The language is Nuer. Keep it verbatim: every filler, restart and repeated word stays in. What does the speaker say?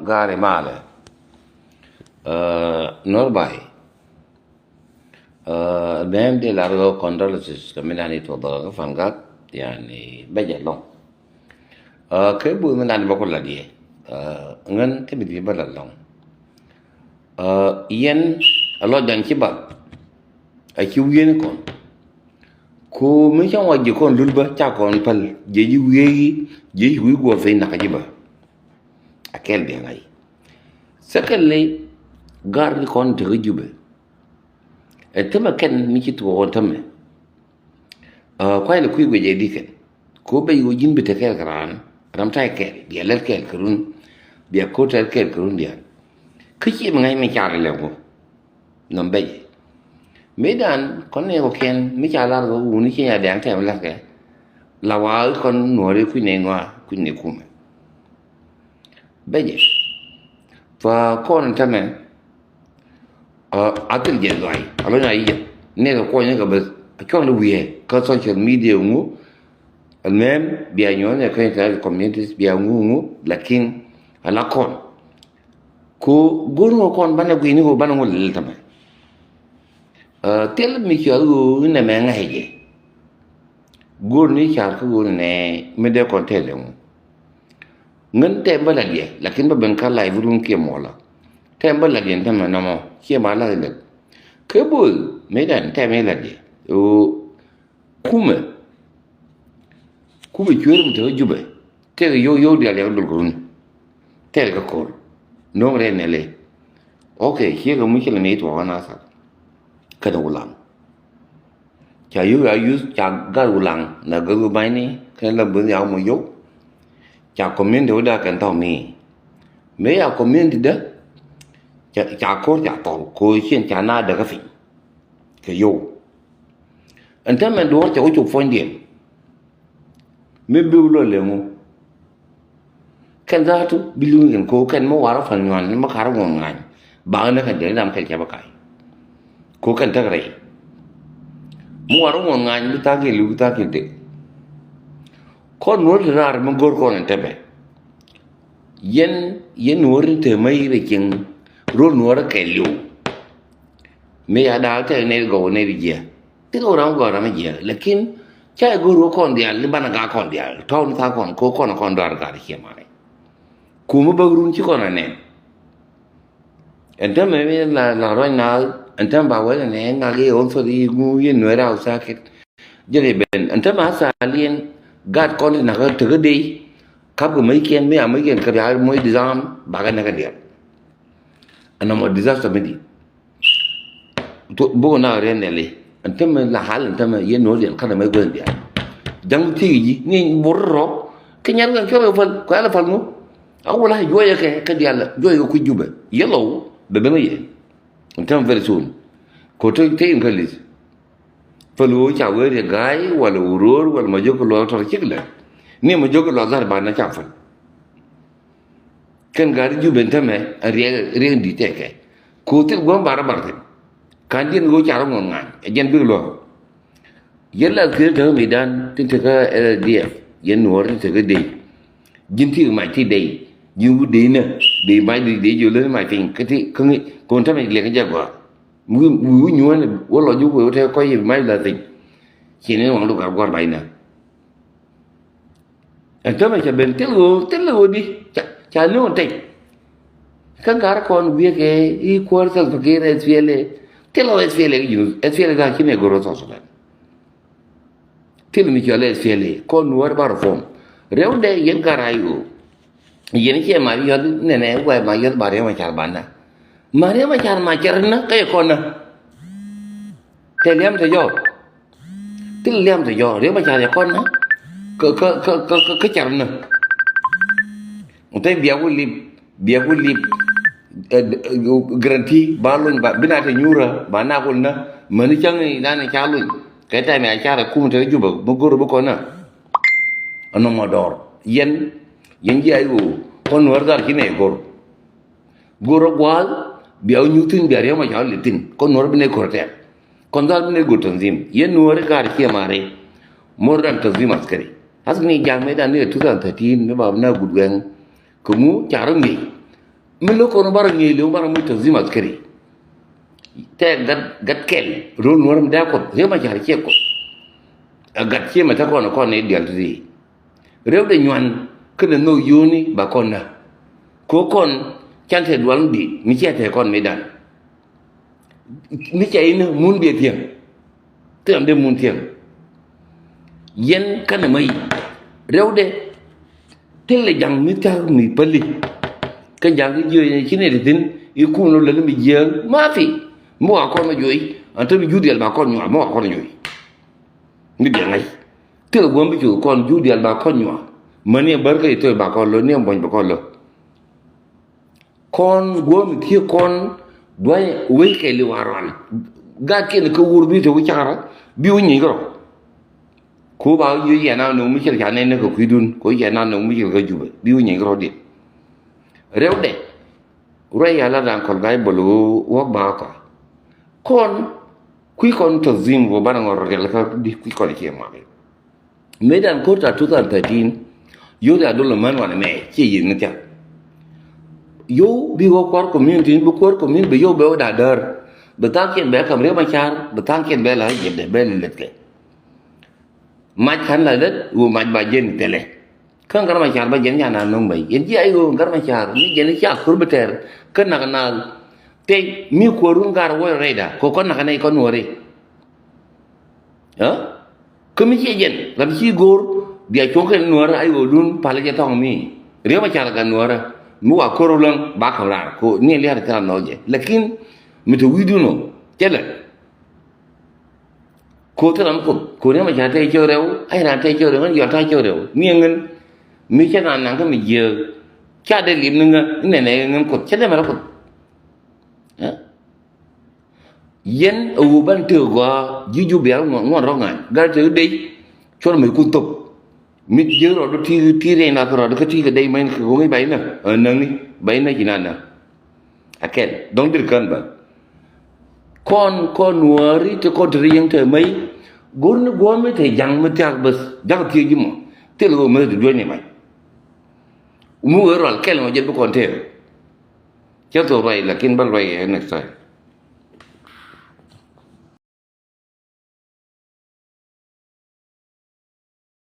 Gari malɛ. Nuɔr bay. Mɛm di lar ɣä condolences kɛ mi nani tuɔth ɣä kɛ Fangak. Yani bɛ jɛ lɔŋ. Kɛ buth mi nani bä ku lat yɛ. Ŋän ti mi di bä lat lɔŋ. Yɛn a lɔc dan ci ba. A ci wieni kɔn. Ku mi cɔŋ wa ji̱ kɔn lul bä ca kɔn päl jiɛ ji̱ wiee jiɛ ji̱ wi̱i̱ guɔ piny nak ji̱ bä. A kɛl biɛ ŋa̱c. Secondly, gar ni kɔn tekä Jubɛ. Ɛ tämɛ kɛn mi ci tuɔɔk tämɛ. Kuay ni kui̱ guic ɛ di kɛn. Ku bɛ yo̱o̱ ji̱n bi te kɛɛl kɛ raan ram tay kɛɛl biɛ lɛl kɛɛl kɛ run. Biɛ ko̱r tɛl kɛɛl kɛ run diaal. Kä ci mi ŋa̱c mi car ilɛ ŋu. Nɔm bɛc. Mëëdan kɔn ni kɔkiɛn mi ca lar kɛ wuni ci nya dɛŋ tɛm latkɛ. La waa kɔn nuɔri kui̱ ni nuaa kui̱ ni kumɛ. Bɛc. Fa kɔn tämɛ. A thil jɛ luay a lɔny a yic. Ni kɛ kuɔny ni kɛ beth a cuɔn ni wiee kä social media ŋu. Almem bia nyuɔn ni kä internet communities bia ŋu ŋu. Lakin a la kɔn. Ku go̱r ŋɔ kɔn banɛ guini ŋɔ banɛ ŋɔ lɛl tämɛ. Thil mi cual ɣöö inɛ mɛ ŋa̱cɛ jɛ. Go̱r ni car kä ɣöö nɛ mi dee kɔn tɛl ɛŋu. Ŋän tɛm bä lat yɛ lakin bä ben ka live run kiɛ mɔlɔ. Tɛm bä lat yɛ tämɛ nɔmɔ ciɛ ma lat ilɛl. Kɛ bo̱o̱th mi dan tɛm ilat yɛ ɣöö Kumɛ. Kumɛ cueer mi te kä Jubɛ. Tɛk yio̱w yio̱w diaal yak dol kɛ run. Tɛk kɛ ko̱r. No̱o̱ŋ rɛy nɛli. Ok, ciek kɛ mucilɛ ni tuɔɔk anathar. Kɛnɛ Wulaŋ. Ca yio̱w ya yuth ca gat Wulaŋ na gäth wi̱ ba̱nyni kɛnɛ la bunh yak mɔ yio̱w. Ca community wä dak kɛn thɔk mi. Mëë ya community dä. Ca ko̱r ca thɔl ko̱ cien ca na däkä piny. Kɛ yio̱w. Ɛn täämɛ duɔ̱ɔ̱r cɛ wä cop puɔ̱nydiɛn. Mi bi wä lɔ leŋu. Kɛn dhaatu bi luŋ kɛn ko̱ kɛn mi warä pal nyuan mi karä ŋuɔ̱n ŋa̱ny. Baŋ ni kɛn diɛn ram kɛn cɛ bä ka̱y. Ko̱ kɛn täk rɛy. Mi warä ŋuɔ̱n ŋa̱ny bi tha̱a̱ŋ kɛn li̱w bi tha̱a̱ŋ kɛn dek. Kɔn nuɔ̱r ti raar mi go̱r kɔn ɛn tɛmɛ. Yɛn yɛn nuɔ̱r ti te mäc rɛ cieŋ. Rol nuɔ̱r kɛn li̱w. Mi ya daal tɛk nɛy gɔw nɛy jiɛ. Ti gɔw ram gɔw ram jiɛ. Lakin ca go̱r wä kɔn diaal li banɛ gak kɔn diaal tɔw ni tha̱a̱ŋ kɔn ko̱ kɔn kɔn dɔar gat ciɛ mare. Kumä bäk run ci kɔn anɛn. Ɛn täämɛ mi la la ruac naath ɛn täämɛ ba wɛl ɛnɛ ŋak i̱ ɣɔn thot i̱ ŋu i̱ nuɛɛr a wä sakit. Jɛn i̱ ben ɛn täämɛ a thaaliɛn gat kɔn ti nakä tekä dey. Kap kɛ mäckiɛn mi a mäckiɛn kɛ bia moc disarm bakɛ näkä diaal. Ɛn nɔmɔ disaster mi di. Bok na riɛn nɛli ɛn tämɛ la hal ɛn tämɛ yɛn nuɔ̱ɔ̱r diɛn kanɛ mɛ guɛn diaal. Ja̱ŋ thiek ji̱ ni bor rɔ kɛ nyar kɛ kɛ rɔ pal kɛ ala pal ŋu. A wala juɔyɛ kɛ kɛ diaal juɔyɛ kɛ kui̱ Jubɛ yɛlɔw bɛ ben kɛ yɛ. Ɛn tämɛ very soon. Ko te te in kɛ li̱th. Pal ɣöö ca wee riɛ ga̱a̱y wala wä ro̱o̱r wala ma jiök kɛ luɔth tɔr cik lɛ. Ni ma jiök kɛ luɔth dhar banɛ ca pal. Kɛn gaat Jubɛ ɛn tämɛ ɛ riɛk riɛk di̱t tɛkɛ. Ko̱ thil gua̱a̱m barä bar thi̱n. Ka̱n diɛn ɣöö carä ŋuɔ̱n ŋa̱a̱ny ɛ jɛn bik luɔ̱k. Yɛn lath ki̱n tekä mëëdan tin tekä L S D F yɛn nuɔ̱ɔ̱r tin tekä dey. Ji̱n ti mac ti dey ji̱n wut dey nä dey mac dey dey jiö lä ni mac piny kä ti kä ŋi̱ ko̱n tämɛ liɛk kä jɛ gɔ̱a̱r. Wi̱i̱ wi̱i̱ nyuɔ̱ɔ̱n wä lɔ juk wee wä tɛk kɔc yɛ mac lath piny. Ci ni waŋ luk gat gua̱r bac nä. Ɛn tämɛ ca ben thil ɣöö thil ɣöö di ca ca ni ɣöö tɛc. Kä ŋa̱r kɔn wi̱i̱ kɛ i̱ kuäär Salva Kiir S P L A. Thil ɣöö S P L A kɛ ji̱n S P L A da̱a̱n ci nɛ go̱r ɣöö South Sudan. Thil mi cɔl S P L A kɔn nuɔ̱ɔ̱r ba reform. Rɛw dɛ yɛn ka ray ɣöö yɛn ciɛ ma yɔth nɛnɛ guay ma yɔth ba Riɛk Macar ba na. Ma Riɛk Macar ma cɛr na kä yɛ kɔn na. Tɛ liam tɛ jɔw. Thil liam tɛ jɔw Riɛk Macar yɛ kɔn na. Kä kä kä kä kä car na. Tɛ biak wä lip biak wä lip. Guarantee ba luny ba bi na tɛ nyura ba na kul na. Mäni cäŋ inan ca luny kɛ tɛmɛ a car ɛ kum tɛ Jubɛ mi go̱r bi kɔn na. Ɛn nɔmɔ dɔɔr yɛn yɛn ji̱ a i̱ ɣöö kɔn nuäär dhal ci nɛ i̱ go̱r. Go̱r rɔ gua̱a̱th bia wä nyuth thi̱n bia Riɛk Macar lip thi̱n kɔn nuɔ̱r bi nɛy ko̱r tɛ̈r. Kɔn dhal bi nɛy go̱r tanzim yɛn nuɔ̱ɔ̱ri ga̱a̱r ciɛ ma̱a̱ri. More than tanzim askari. Askari ni ja̱a̱k mëëdan ni kɛ two thousand thirteen mi ba bi na gut guɛŋ. Kɛ ŋu ca rɔ ŋi̱i̱c. Mi lo̱k kɔn bara ŋi̱i̱c li̱w bara mi tanzim askari. Tɛ gat, gat kɛl ro̱l Nuäär mi dee Kuoth, Riek Machar ciɛ Kuoth. Ɛ gat ciɛ mɛ te kɔn, kɔn ni dial ti di. Rɛwdɛ nyuan kɛnɛ nhök yio̱o̱ni ba kɔn na. Ko kɔn can tɛ dual mi di̱i̱t mi ciɛ tɛ kɔn mi dan. Mi cɛ in mun biɛ thiäŋ. Thiäŋ de mun thiäŋ. Yɛn kɛnɛ mä yi. Rɛwdɛ. Thilɛ ja̱ŋ mi thia̱k mi päli. Kä ja̱ŋ ki jiö yɛn ci nɛy ti thi̱n. Ikun lɔ lät mi jiääk. Ma fi. Mi wa kɔn ma juɔy. An te mi jur dial ba kɔn nyuak. Mi wa kɔn nyuɔy. Mi dial ŋa̱c. Thilɛ gua̱m bi cu kɔn jur dial ba kɔn nyuak. Mäni ɛ bär kä Ithiopia ba kɔn lo̱k, ni ɛ buɔ̱ny ba kɔn lo̱k. Kɔn guɔ̱m thiee kɔn duay wec kɛ li̱w a rual. Gat kiɛn kä wur bi te wi̱c cakara bi wi̱c nyieny kärɔ. Ku ba wi̱c yɛn a no̱o̱ŋ mi cil ca nɛn ni kɛ kui̱dun, ku yɛn a no̱o̱ŋ mi cil kä Jubɛ bi wi̱c nyieny kärɔ diɛ. Rɛwdɛ ruac ya la da̱ŋ kɔl ga̱y bol wä ba kɔa. Kɔn kui̱ kɔn tanzim wä banɛ ŋɔr riɛl kä di kui̱ kɔn cie mak. Mëëdan ko̱r ta two thousand thirteen, yio̱w riak dol män wanɛ mɛ ciɛ yieth ni thia̱k. Yio̱w bi wä kuäär community, bi kuäär community bi yio̱w bɛ wä da̱a̱ däär. Bi tha̱a̱ŋkiɛn bɛ ka̱m Riek Machar, bi tha̱a̱ŋkiɛn bɛ la jiɛpdɛ bɛ lɛ lät kɛ. Mac ka̱n la lät, wä mac ba jiɛn thilɛ. Kä Gat Macar ba jiɛn ca na no̱ŋ bä. Yɛn ji̱ ay ɣöö Gat Macar, mi jiɛn ca ko̱r bi tɛr. Kä nak naath. Tëë mi kuäärun gar wä rɛyda, kɛ kɔn nak nɛy kɔn wä rɛy. Kä mi ciɛ jɛn ram ci go̱o̱r bia cuɔ̱ŋ kɛn nuäärä ay ɣöö dun palä jɛ thɔŋ mi. Riek Macar gat nuäärä mi wa ko̱r wä läŋ ba ka̱m raar ko ni lia̱a̱r kɛ ram nɔɔk jɛ. Lakin mi te wi̱i̱dun ɔ cɛ lɛ. Ko thil ram Kuoth ko Riek Macar te cɛ rɛw, ay ran te cɛ rɛw ŋän yɔl ta cɛ rɛw. Mi ŋän mi cɛ na naŋ kä mi jiääk. Ca dee lim ni ŋä inɛnɛ ŋän Kuoth cɛ dee mɛ rɔ Kuoth. Yɛn a wä ban te gɔaa ji̱ Jubɛ ŋuɔn rɔ ŋa̱a̱n gat te dee cuɔr mɛ kun thop. Mi jiääk rɔ do ti ti rɛy na kɛ rɔ do kä ti kɛ dee mɛn kɛ goŋi bay na. Naŋni bay na ci na naŋ. A kɛn dɔ̱ŋ dir kän bä. Kɔn kɔn nuääri ti kɔn ti ri yäŋ te mäc. Go̱r ni guɔ̱ɔ̱m mi te ja̱ŋ mi thia̱k bäth ja̱k thiee ji̱ mɔ. Thil ɣöö mäth ti dueeni mac. Mu ɣöö rual kɛl mɔ jɛ bi kɔn tëë. Cä thok ruac lakin bä ruac ɛ next time.